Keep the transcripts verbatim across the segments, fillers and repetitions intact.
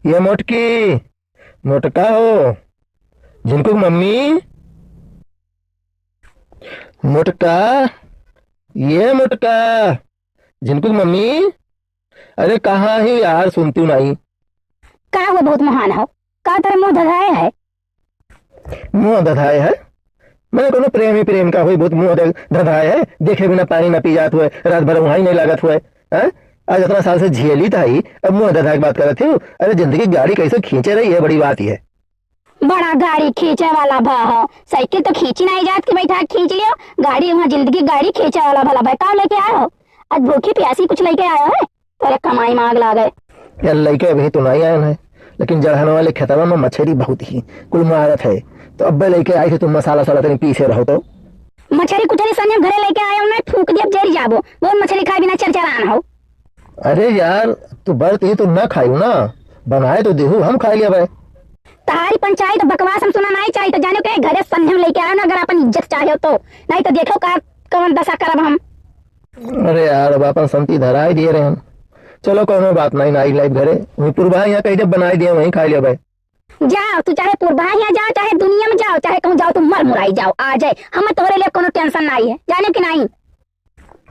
ये मोटकी, मोटका हो, झिनकू की मम्मी, मोटका, ये मोटका, झिनकू की मम्मी, अरे कहाँ ही यार, सुनती हूँ नहीं। का हुआ बहुत महान हो, का तेरे मुंह धधाए है? मुंह धधाए है? मैंने कोनो प्रेमी प्रेम का हुई बहुत मुंह दे-, धधाए है, देखे बिना पानी ना पी जात हुए, रात भर वहीं नहीं लागत हुए, हैं? आज इतना साल से झेली था ही, अब मुंह धधाए की बात करत थी। अरे जिंदगी गाड़ी कैसे खींचे रही है, बड़ी बात ही है। बड़ा गाड़ी खींचे वाला भा हो, साइकिल तो खींची नहीं जात कि बैठा के खींच लियो, गाड़ी वहाँ जिंदगी गाड़ी खींचे वाला भला भाई, का लेके आए हो? आज भूखी प्यासी कुछ लेके आए हो है? तोरे कमाई में आग लागे। यार लइके अभी तो नहीं आए हैं, लेकिन जड़हन वाले खेतवा में मछरी बहुत ही कुल मारत है, तो अब्बे लइके आई थे, तुम मसाला साला तनी पीसे रहो तो। मछरी कुचरी सन्ने घरे लेके आए हो ना, फूक दिया जरी जाबो, बहुत मछली खाए बिना चरचरान हो। अरे यार, तू बरत ही तो ना खायू ना, बनाए तो देहू, हम खा लिया भाई। तारी पंचायत बकवास हम सुना नहीं चाहिए, तो जाने के घरे सन्ने लेके आए ना, अगर अपन इज्जत चाहे हो तो, नहीं तो देखो का कौन दशा करब हम। अरे यार, अब अपन संती धराई दिए रहे हम। चलो, कोनो बात नहीं, ना आई लाइव घरे, वहीं पुरबा यहाँ कहीं जब बनाई दिए, वहीं खा लिया भाई। जाओ, तू चाहे पुरबा यहाँ जाओ, चाहे दुनिया में जाओ, चाहे कहूँ जाओ, तू मर मुराई जाओ, आ जाए, हमें तोहरे लिए कोनो टेंशन नहीं है, जाने कि नहीं?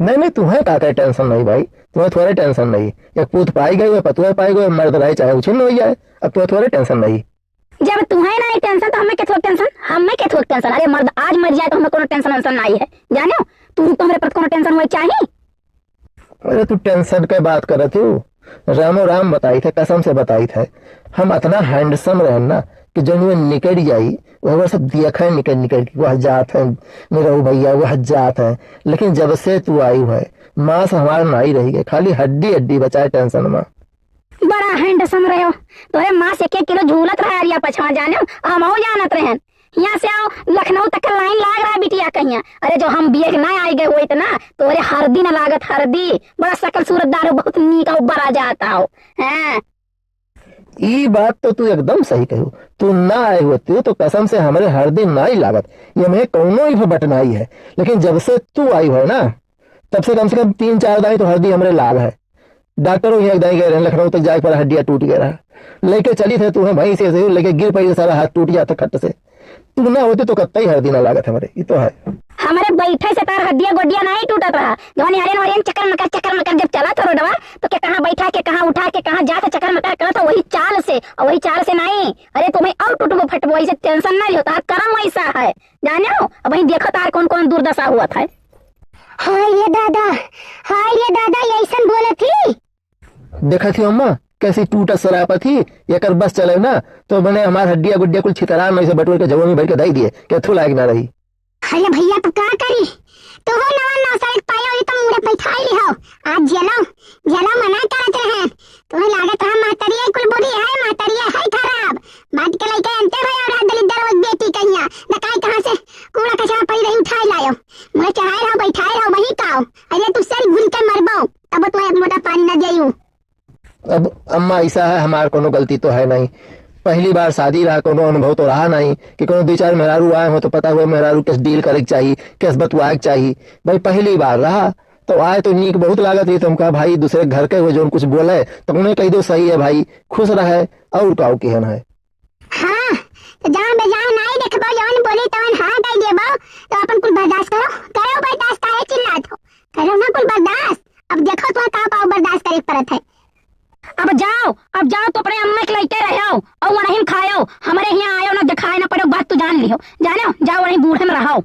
नहीं, नहीं, तुम्हें का, का टेंशन नहीं भाई, तुम्हें थोड़े टेंशन नहीं। एक पूत पाई गई है, पतुआ पाई गई है, मर्द रहे चाहे उछिन्न हो जाए, अब तुम्हें थोड़े टेंशन नहीं। जब तुम्हें नहीं टेंशन तो हमें के थोक टेंशन, हमें के थोक टेंशन। अरे मर्द आज मर जाए तो हमें कोनो टेंशन वेंशन नहीं है, जाने हो? तू तो हमरे पर कोनो टेंशन हुए चाहिए। अरे तू टेंशन के बात करत हो? रामो राम बताई थे, कसम से बताई थे, हम इतना हैंडसम रहन ना कि जौन वो निकल जाई, वह सब दिया खाए निकल निकल के वह जात है, निरहू भैया वह जात है। लेकिन जब से तू आई है, मांस हमार नाई रही गए, खाली हड्डी हड्डी बचाए टेंशन में। बड़ा हैंडसम रहो, तोरे मांस एक एक किलो झूलत रहा अरिया पछवा, जाने हो? हमहू जानत रहन। यहाँ से आओ, लखनऊ तक का लाइन लाग रहा है बिटिया कहिया। अरे जो हम बियह ना आए गए होइत ना, तोरे हरदी ना लागत, हरदी। बड़ा सकल सूरत दारू बहुत नीक हो, बड़ा जाता हो। हैं? ई बात तो तू एकदम सही कहू। तू ना आए होती तो कसम से हमरे हरदी ना ही लागत। ये हमें कौनो ही बटनाई है। लेकिन जब से तू आई हो ना, तब से कम से कम तीन चार दाई तो हरदी हमरे लाग है। डॉक्टरों यहाँ एक दाई गए रहे, लखनऊ तक जाए पर हड्डियाँ टूट गया रहा। लेके चली थे तू, हम वहीं से, से लेके गिर पड़ी, सारा हाथ टूट जाता खट से। तू ना होती तो कत्ता ही हरदी ना लागत हमरे, ये तो है। हमरे बैठे से तार हड्डियाँ गोड्डियाँ नहीं टूटत रहा। जवानी हरियन वरियन चक्कर मकर, चक्कर मकर जब चला था रोडवा, तो के कहाँ बैठा, के कहाँ उठा, के कहाँ जा के चक्कर मकर करत हो, वही चाल से, और वही चाल से नहीं। अरे तुम्हें और टूटबो फटबो, ऐसे टेंशन नहीं होता, करम वैसा है, जाने हो? अब वहीं देखो तार कौन कौन दुर्दशा हुआ था। हाय रे दादा, हाय रे दादा, ये ऐसन बोलत ही। देखत ही अम्मा, कैसी टूटत सरापत ही, एकर बस चले ना, तो मने हमार हड्डिया गुड्डिया कुल छितरान में से बटोर के जगह में भर के दई दिए, के थू लायक ना रही। अरे भैया, तू का करी? तू हो नवा नौ सौ एक पाया, ये तो मुड़े बैठाई ली हो। आज जलाओ, जलाओ, मना करत रहे। तुम्हें लागत रहा महतरिया कुल बुरी है, महतरिया है खराब। बात के लइके अंते भाई और दलिद्दर वो बेटी कहिया, न काई कहाँ से कूड़ा कचरा पड़ी रही उठाए लायो। मुझे चढ़ाए रहो, बैठाए रहो, वही काओ। अरे तू सर घुल के मरबो, तब तो एक मोटा पानी न जायू। अब अम्मा ऐसा है, हमार कोनो गलती तो है नहीं। पहली बार शादी रहा, कोनो अनुभव तो रहा नहीं कि कोनो दो चार मेहरारू आए हो तो पता हुआ मेहरारू कैसे डील करे के चाहिए, कैसे बतुआए के चाहिए। भाई पहली बार रहा तो आए तो नीक बहुत लागत रही, तो हम कहा भाई दूसरे घर के हुए जो कुछ बोले तो उन्हें कह दो सही है भाई, खुश रहे और का केहन है। हाँ, तो जहाँ बेजान नाई देखबो, जवन बोली तवन हाँ कह देबो, तो अपन कुल बर्दाश्त करो, करो बर्दाश्त, काहे चिल्लात हो? करो ना कुल बर्दाश्त। अब देखो तुम्हें का पाव बर्दाश्त करे के पड़त है। अब जाओ, अब जाओ तो अपने अम्मा के लइके रहो और वहीं खाओ, हमरे यहाँ आयो ना दिखाए ना पड़ो, बात तू जान लियो, जानो, जाओ वहीं बूढ़े में रहो।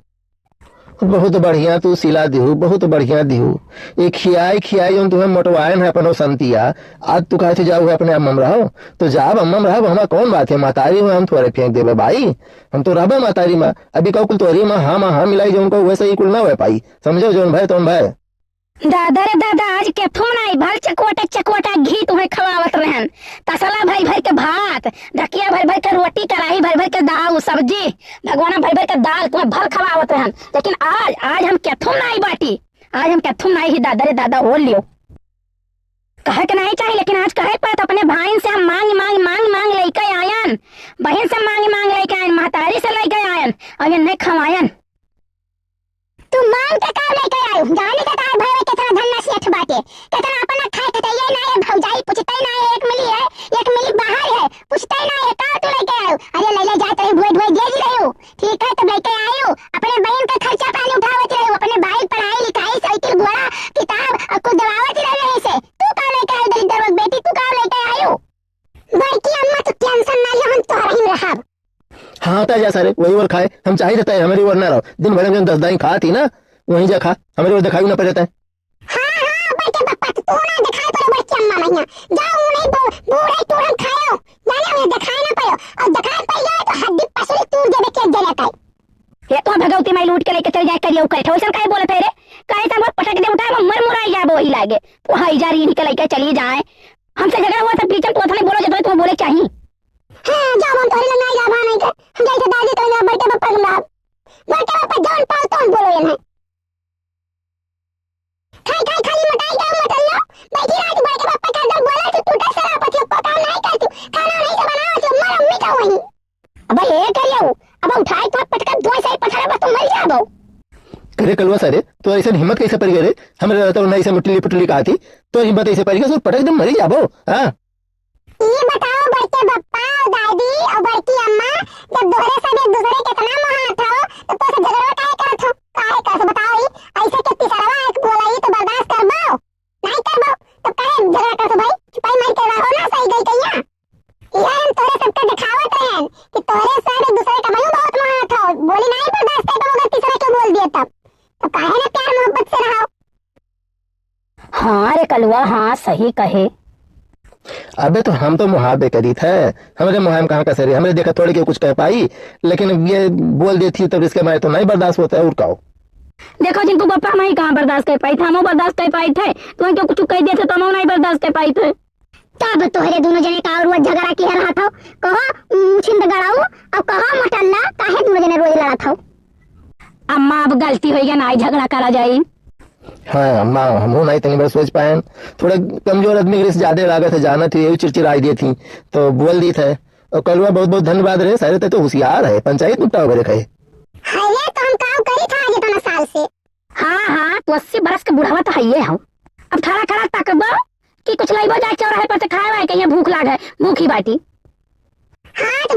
बहुत बढ़िया तू सिला दिहू, बहुत बढ़िया दिहू। ये खियाई खियाई जौन तुम्हें मोटवायन है अपनो संतिया, आज तू कहते जाओ है अपने अम्मम रहो, तो जाब अम्मम रहब, हमार कौन बात है, महतारी में हम थोड़े फेंक देबे भाई, हम तो रहबे महतारी में। अभी कहू कुल तोहरी में हाँ में हाँ मिलाई जौन को वैसे ही कुल ना हो पाई, समझो जौन भय तौन भय। दादा रे दादा, आज केथुम नाई, भर चकोटा चकोटा घी तुम्हें खवावत रहन। तसला भर भर के भात, ढकिया भर भर के रोटी, कढ़ाई भर भर के दाल, सब्जी, भगवाना भर भर के दाल तुम्हें भर खवावत रहन। लेकिन आज, आज हम केथुम नाई बाटी, आज हम केथुम नाई ही दादा रे दादा हो लियो। कहे के नहीं चाहिए, लेकिन आज कहे के पड़त अपने भाईन से हम मांग, मांग, मांग, मांग लेके आयन, बहन से मांग, मांग लेके आयन, महतारी से लेके आयन, और ये नहीं खवायन। तू मांग के का लेके आयू? जाने के तार भैया कितना धन्ना सेठ बाटे, कितना अपना खाए के तैयार ना है, भौजाई पूछते ना है, एक मिली है, एक मिली बाहर है, पूछते ही ना है, का तू लेके आयो? अरे लैला जात रही, ढुए ढुए दे दी रही हो। ठीक है, तब लेके आयो, अपने बहन का खर्चा पानी उठावत रही हो, अपने भाई की पढ़ाई लिखाई, साइकिल घोड़ा, किताब और कुछ दवावत रही रही से। तू का लेके आयो दलिद्दर वक बेटी, तू का लेके आयो? बड़की अम्मा तू टेंशन ना लो, हम तोहरा ही रहब। हाँ, तय जा सारे, वही ओर खाए, हम चाही रहता है, हमारी ओर ना रहो, दिन भर में दस दाई खाती ना, वहीं जा खा, हमारी ओर दिखाई ना पड़ता है। हाँ, हाँ, बड़के पप्पा, तू, तू ना दिखाई पड़े बड़की अम्मा मैया। जाओ, वो नहीं बू-, बूढ़े टूरन खाओ। जाने उन्हें दिखाई ना पड़ो। और दिखाई पड़ जाए तो हड्डी पसली तोड़ देबे के देने का। ये तो भगवती माई लूट के लेके चल जाए करियो करे। ठोसन काहे बोलत है रे? काहे से हमर पटक दे उठा, हम मर मुराई जाबो वही लागे। तू हाई जा रही निकल के चली जाए। हमसे झगड़ा हुआ सब पीछे तू अथने बोलो जब तुम्हें बोले चाहिए। हाँ, जाओ हम तोरे लंगाई जा भाने के। हम जाई थे दादी तो बड़के पप्पा के बाप। बड़के पप्पा जौन पाओ तौन बोलो ये नहीं। खाई खाई खाली मोटाई जाओ मोटल लो। बैठी रात बड़के पप्पा का जब बोला तो टूटा सरापत हो, काम नहीं करती, खाना नहीं से बनावत हो, मर अम्मी का वही। अब ये करियो, अब उठाई तो पटका दो सही पथरा बस तो मर जाबो। करे कलवा सारे, तो ऐसे हिम्मत कैसे पड़ गए रे? हमरे रहता ना ऐसे मुटली पुटली कहा थी, तो हिम्मत ऐसे पड़ गई, पटक दे मरी जाबो। हाँ। ई बताओ बड़के बप्पा और दादी और बड़की अम्मा, जब दोहरे सब एक दूसरे के इतना मोहात हो, तो तोसे झगड़वा काहे करत हो? काहे करत हो बताओ ई? ऐसे के पिसरवा एक बोला ई तो बर्दाश्त करबो? नहीं करबो? तो काहे झगड़ा करत हो भाई? चुपाई मार के रहो ना, सही गई कहिया। इहे हम तोरे सबके दिखावत रहन कि तोरे सब एक दूसरे का मयूं बहुत मोहात हो, बोली नहीं बर्दाश्त कर पाओ, अगर तीसरा के बोल दिए तब। तो काहे ना प्यार मोहब्बत से रहो? हाँ रे कलुआ, हाँ सही कहे। अबे तो हम तो मुहाबे करी थे, हमरे मुहाबे कहाँ का सरी, हमरे देखा थोड़े के कुछ कह पाई, लेकिन अब ये बोल देती तब इसके मारे तो नहीं बर्दाश्त होता है और का हो। देखो जिनको बप्पा हम ही कहाँ बर्दाश्त कर पाई थे, हम बर्दाश्त कर पाई थे, तो उनको कुछ कह दिए थे तो हम नहीं बर्दाश्त कर पाई थे। तब तोहरे दोनों जने का और वो झगड़ा किया रहा था, कहो मुछिंद गड़ाऊ और कहो मटल्ला, काहे दोनों जने रोज लड़ा था? अम्मा अब गलती हो गया ना, झगड़ा करा जाई। हाँ अम्मा, हमहू नहीं तनी बार सोच पाए, थोड़ा कमजोर आदमी के रिस ज्यादा लागत है, जानत ही यही चिड़चिड़ाई दी थी तो बोल दी थे। और कलुआ बहुत बहुत धन्यवाद रे, सारे ते तो होशियार है, पंचायत निपटाओ बरे खाए। हाँ ये तो हम काम करी था आज इतना साल से। हाँ हाँ, तो अस्सी बरस के बुढ़ावा तो है ये हम। अब खड़ा खड़ा तकबो कि कुछ लइबो जाए चौराहे पर से खाए वाए, कहीं भूख लाग है, भूखी बाटी। हाँ